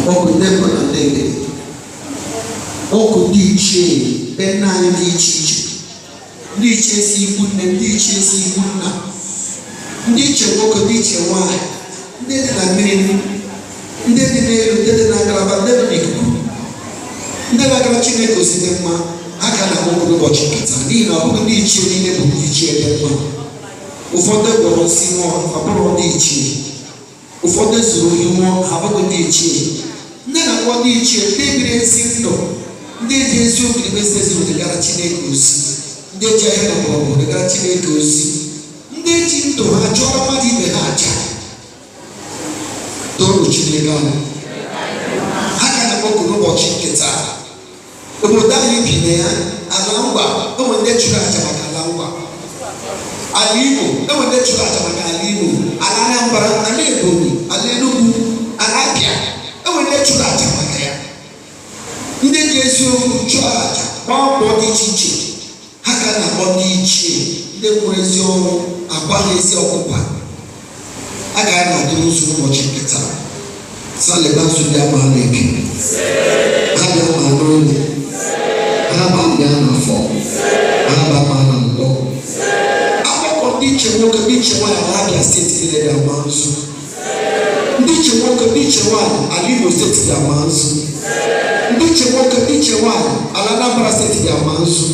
Ọkụ ndị mbụ na ndị egede, ọkụ ndị ichie be nna anyị dị iche iche, ndị ichie si ikwu nne, ndị ichie si ikwu nna, ndị ichie nwoke, ndị ichie nwaanyị, ndị dị na mmiri, ndị dị n'elu, ndị dị na ngalaba, ndị dị n'ikuku, ndị na-agara Chineke ozi dị mma. Ha ka na-akpọ n'ụbọchị nke taa, n'ihi na ọ bụghị ndị ichie niile bụ ndị ichie dị mma. Ụfọdụ gwọrọ nsị nwụọ, ọ bụrụ ndị ichie. Ụfọdụ zuru ohi nwụọ, ha abụghị ndị ichie. Ndị na-akpọ ndị ichie, ndị biri ezi ndụ, ndị ji eziokwu na ezi ezinụlọ gara Chineke ozi, ndị ji ahịa na mgbọrọgwụ gara Chineke ozi, ndị ji ndụ ha chụọrọ mmadụ ibe ha aja. Toonu Chineke anyị. Ha ka na-akpọku n'ụbọchị nke taa. Obodo anyị bi na ya, ala Ngwa, enwe ndị chụrụ aja maka ala Ngwa. Ala Igbo, enwe ndị chụrụ aja maka ala Igbo. Ala Anambra, ala Ebonyi, ala Enugu, ala Abịa, enwe ndị chụrụ aja maka ya, ndị ji eziokwu chụọ aja, gbaa mbọ dị iche iche. Ha ka na-akpọ ndị ichie, ndị nwere ezi ọrụ, akwaghị ezi ọkpụkpa a ga na-adụrụ nzu n'ụbọchị nke taa. Saleba nzu ndị ama na-eke ha bịa ma n'oge ha ma bịa n'afọ ha ba ma na nkwọ. Akpọkọ ndị ichie nwoke, ndị ichie nwaanyị ala Abịa Steeti niile bịa ma nzu. Ndị ichie nwoke, ndị ichie nwaanyị ala Imo Steeti bịa ma nzu. Ndị ichie nwoke, ndị ichie nwaanyị ala Anambra Steeti bịa ma nzu.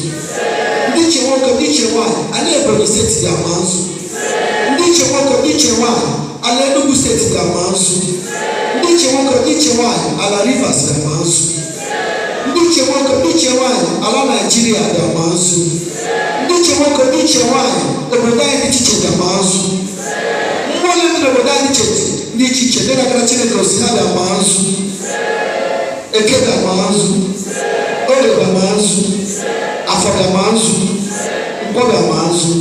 Ndị ichie nwoke, ndị ichie nwaanyị ala Ebonyi Steeti bịa ma nzu. Ndị ichie nwoke, ndị ichie nwaanyị ala Enugu Steeti bịa ma nzu. Ndị ichie nwoke, ndị ichie nwaanyị ala Rivers bịa ma nzu. Ndị ichie nwoke, ndị ichie nwaanyị ala Naijiria bịa ma nzu. Ndị ichie nwoke, ndị ichie nwaanyị obodo anyị dị iche iche bịa ma nzu. Mmụọ niile dị n'obodo anyị dị iche iche, ndị na-agara Chineke ozi, ha bịa ma nzu. Eke bịa ma nzu, Orie bịa ma nzu, Afọ bịa ma nzu, Nkwọ bịa ma nzu,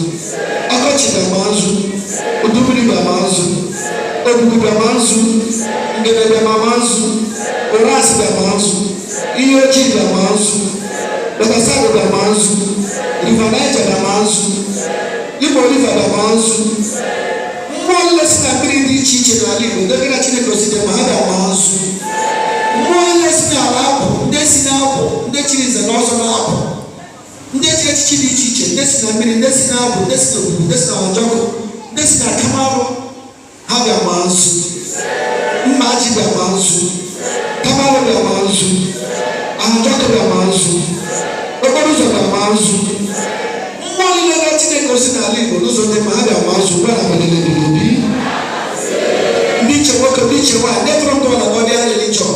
ọkọchị bịa ma nzu, udu mmiri bịa ma nzu, ogbugbu bịa ma nzu, ngene bịa ma nzu, ụrasị bịa ma nzu, ihe ojii bịa ma nzu, Riverside bịa ma nzu, River Niger bịa ma nzu, Imo River bịa ma nzu. Mmụọ niile si na mmiri dị iche iche n'ala Igbo, ndị gara Chineke ozi dị ma, ha bịa ma nzu. Mmụọ niile si n'ala apụ, ndị si n'apụ, ndị chiri nze na ọzọ na-apụ, ndị chiri echichi dị iche iche, ndị si na mmiri, ndị si na-abụ, ndị si n'ogbugbu, ndị si na ọjọkụ, ndị si na kamarụ, ha bịa ma nzu. Mma ji bịa ma nzu, kamarụ bịa ma nzu, ahụjọkụ bịa ma nzu, okporo ụzọ bịa ma nzu. Mmụọ niile ga Chineke ozi n'ala Igbo n'ụzọ dị mma, ha bịa ma nzu. Gwa na mgbe ebighị ebi. Ndị ichie nwoke, ndị ichie nwaanyị, ndị tụrụ ntọala Godian Religion,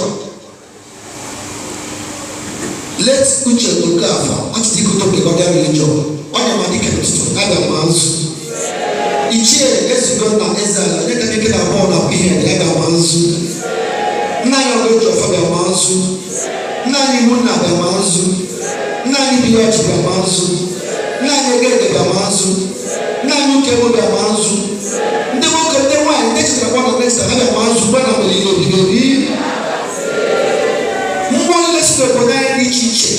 late Uche Okafor, achịtịkoto nke Godian Religion, onye ma dike n'ụtụtụ, ha bịa ma nzu. Ichie Ezugo na Ezeala, onye ka dike na abụọ na ihe ya, bịa ma nzu. Nna anyị Ogoji Ọfọ bịa ma nzu. Nna anyị Iwunna bịa ma nzu. Nna anyị Biliọchị bịa ma nzu. Nna anyị Egede bịa ma nzu. Nna anyị Ukegbu bịa ma nzu. Ndị nwoke, ndị nwaanyị, ndị chetara kwa na next, ha bịa ma nzu. Gwa na mgbe niile ebighị ebi. Mmụọ niile si n'obodo anyị dị iche iche,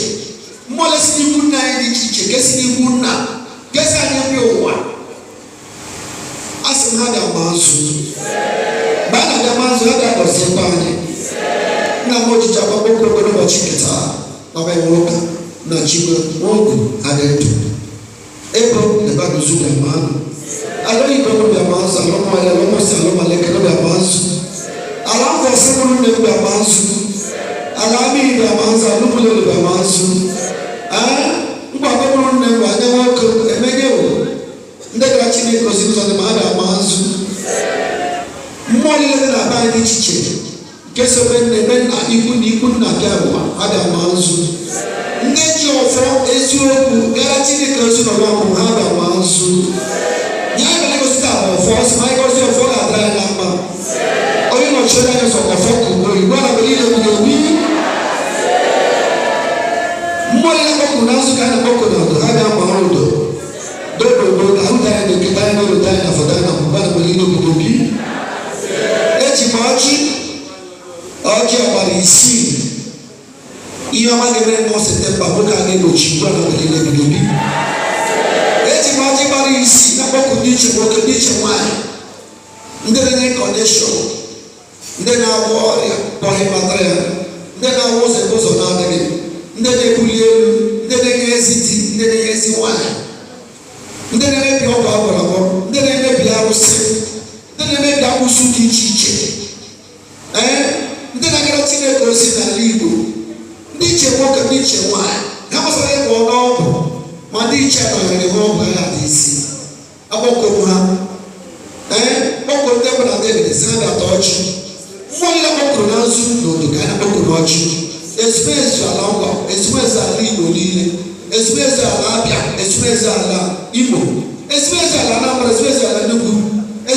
mmụọ niile si n'ikwu nna anyị dị iche iche, nke si n'ikwu nna, nke si anyị bịa ụwa, a sị m ha bịa ma nzu. Mgbe a na-abịa ma nzu, ha ga-agọziekwa anyị. Nna m ojiji agbagbo ogologo n'ụbọchị nke taa na ọbịa nwoke na Chigwe nwogu adị ndụ ebo lebadozu bịa ma anụ ala oyibo bịa ma nzu, ala ụmụahịa, ala ụmụsị, ala ụmaleke bịa ma nzu, ala mvọsị mụrụ nne m bịa ma nzu, ala amịghị bịa ma nzu, ala ụmụlelu bịa ma nzu. Ee, mgbakọ mụrụ nne m bụ anya nwoke emenye o. Ndị gara Chineke ozi ụzọ dị ma, ha bịa ma nzu. Mmụọ niile dị na be anyị dị iche iche, nke so be nne, be nna, ikwu na ikwu nna bịa ụwa, ha bịa ma nzu. Ndị ji ọfọ eziokwu gara Chineke ozi n'ụwa mbụ, ha bịa ma nzu. Ya bịara igosi taa bụ ọfọ sị ma anyị gosi ọfọ ga-adịrị anyị na mma. Onye nọchiri anya sọ ọfọ ka ugbo igbo na mgbe niile ebighị ebi. Mmụọ niile kpọkụ na nzu ka a na-akpọkụ na ọdụ, ha bịa ma udo dododo ka ahụ danya na eke danya n'ụlọ danya na afọ danya na mgbe na mgbe niile ebighị ebi. Eji m ọjị, ọjị ọgbara isii. Ihe ọma ga-emere n'ọnwa Septemba, nwoke a ga-egbochi ugbu a na mgbe niile ebighị ebi. Eji m ọjị gbara isii na-akpọkụ ndị ichie nwoke, ndị ichie nwaanyị, ndị na-enye connection. Ndị na-agwọ ọrịa kpọghị kpatara ya, ndị na-awụ ụzọ ebe ụzọ na-adịghị, ndị na-ebuli elu, ndị na-enye ezi di, ndị na-enye ezi nwaanyị, ndị na-emebi ọgwụ agwọrọ agwọ, ndị na-emebi arụsị, ndị na-emebi amụsụ dị iche iche, ee, ndị na-agara Chineke ozi n'ala Igbo, ndị iche nwoke, ndị iche nwaanyị, ha gbasara ịgwọ n'ọgwụ, ma ndị iche nọnyere ha ọgwụ ha dị isi agbakọrọ ha. Ee, kpọkọrọ ndị bụ na David si ha bịata ọchị. Mmụọ niile kpọkụrụ na nzu na odo ka a na-akpọkụrụ ọchị. Ezumezu ala Ngwa, ezumezu ala Igbo niile, ezumezu ala Abịa, ezumezu ala Imo, ezumezu ala Anambra, ezumezu ala Enugu.